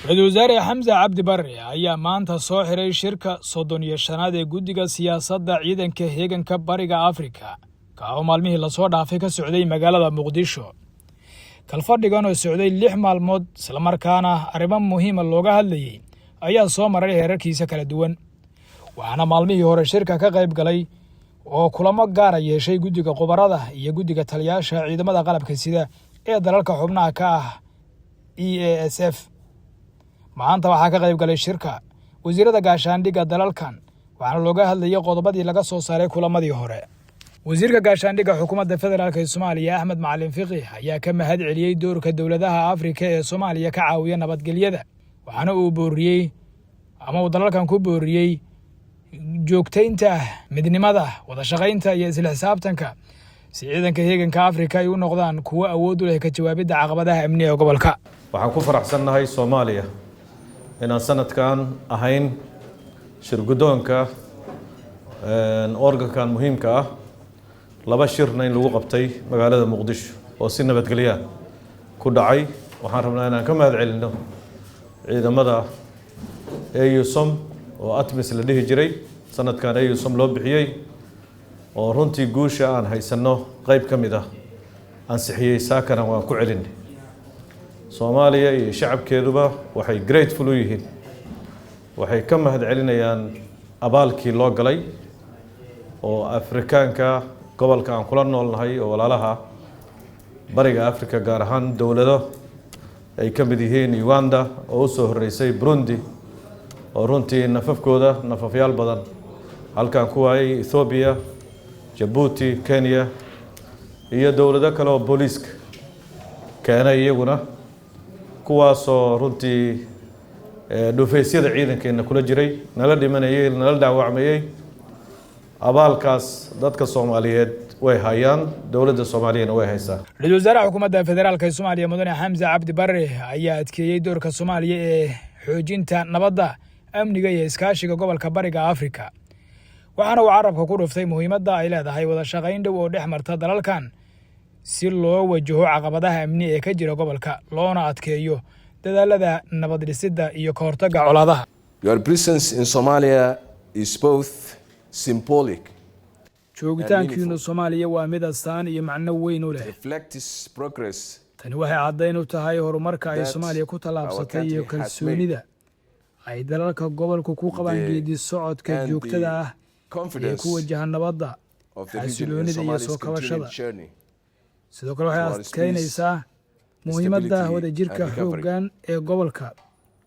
Ra-iisul Wasaare Xamse Cabdi Barre ayaa maanta soo xiray shirka 35aad ee guddiga siyaasadda ciidanka heeganka Bariga Afrika, ka oo maalmihii lasoo dhaafay ka socday magaalada Muqdisho. Kalfadhigan oo socday 6 maalmood, islamarkaana arrimo muhiima looga hadlayey, ayaa soo maray heerarkiisa kala duwan, waxaana maalmihii hore shirka ka qayb galay oo kulamo gaara yeeshay guddiga khubarada iyo guddiga taliyaasha ciidamada qalabka sida ee dalalka xubnaha ka ah EASF. Maanta waxaa ka qayb galay shirka wasiirada gaashaandhigga dalalkan, waxaana looga hadlayay qodobadii laga soo saaray kulamadii hore. Wasiirka gaashaandhigga Xukuumadda Federaalka ee Soomaaliya, Axmed Macalin Fiqi, ayaa ka mahad celiyey doorka dowladaha Afrika ee Soomaaliya ka caawiya nabadgelyada, waxaana uu booriyey ama uu dalalkan ku booriyey joogtaynta midnimada, wada shaqaynta iyo isla xisaabtanka si ciidanka heeganka Afrika ay u noqdaan kuwo awood u leh ka jawaabidda caqabadaha amni ee gobolka. Waxaan ku faraxsannahay Soomaaliya inaan sanadkan ahayn shir guddoonka organkan muhiimka ah, laba shirna in lagu qabtay magaalada Muqdisho oo si nabadgelya ku dhacay. Waxaan rabnaa inaan ka mahad celinno ciidamada AUSSOM oo ATMIS la dhihi jiray, sanadkan AUSSOM loo bixiyey, oo runtii guusha aan haysanno qeyb ka mid ah ansixiyey. Saakana waan ku celinay. Soomaaliya iyo shacabkeeduba waxay grateful u yihiin, waxay ka mahad celinayaan abaalkii loo galay oo Afrikaanka gobolka aan kula noolnahay oo walaalaha Bariga Africa, gaar ahaan dowlado ay ka mid yihiin Uganda oo usoo horreysay, Burundi oo runtii nafafkooda nafafyaal badan halkan ku waayay, Ethoobiya, Jabuuti, Kenya iyo dowlado kale oo booliiska keenay iyaguna, kuwaasoo runtii dhufaysyada ciidankeena kula jiray, nala dhimanayay, nala dhaawacmayay. Abaalkaas dadka Soomaaliyeed way hayaan, dowladda Soomaaliyana way haysaa. Ra-iisul Wasaaraha Xukuumadda Federaalka ee Soomaaliya, Mudane Xamse Cabdi Barre, ayaa adkeeyey doorka Soomaaliya ee xoojinta nabadda, amniga iyo iskaashiga gobolka Bariga Afrika, waxaana uu carabka ku dhuftay muhiimadda ay leedahay wada shaqayn dhow oo dhex marta dalalkan si loo wajaho caqabadaha amni ee ka jira gobolka, loona adkeeyo dadaalada nabad dhisidda iyo ka hortagga colaadaha. Your presence in Somalia is both symbolic Joogitaankiinu Soomaaliya waa mid astaan iyo macno weyn u leh. reflects progress Tani waxay caddayn u tahay horumarka ay Soomaaliya ku tallaabsatay iyo kalsoonida ay dalalka gobolka ku qabaan geedi socodka joogtada ah ee ku wajahan nabadda, xasiloonida iyo soo kabashada. Sidoo kale waxay adkeynaysaa muhiimadda wadajirka xooggan ee gobolka,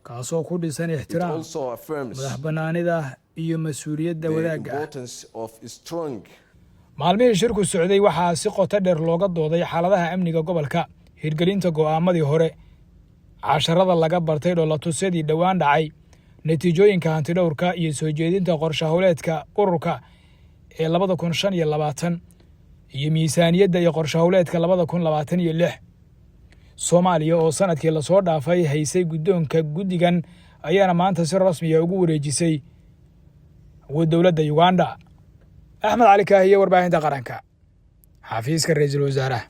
kaasoo ku dhisan ixtiraam, madax bannaanida iyo mas-uuliyadda wadaagga ah. Maalmihii shirku socday waxaa si qoto dheer looga dooday xaaladaha amniga gobolka, hirgelinta go'aamadii hore, casharada laga bartay dhoolatusyadii dhowaan dhacay, natiijooyinka hantidhowrka iyo soo jeedinta qorshe howleedka ururka ee 2025 iyo miisaaniyadda iyo qorshe howleedka 2026. Soomaaliya oo sanadkii lasoo dhaafay haysay guddoonka guddigan ayaana maanta si rasmiya ugu wareejisay dowladda Uganda. Axmed Cali Kaahiye, Warbaahinta Qaranka, xafiiska Ra-iisul Wasaaraha.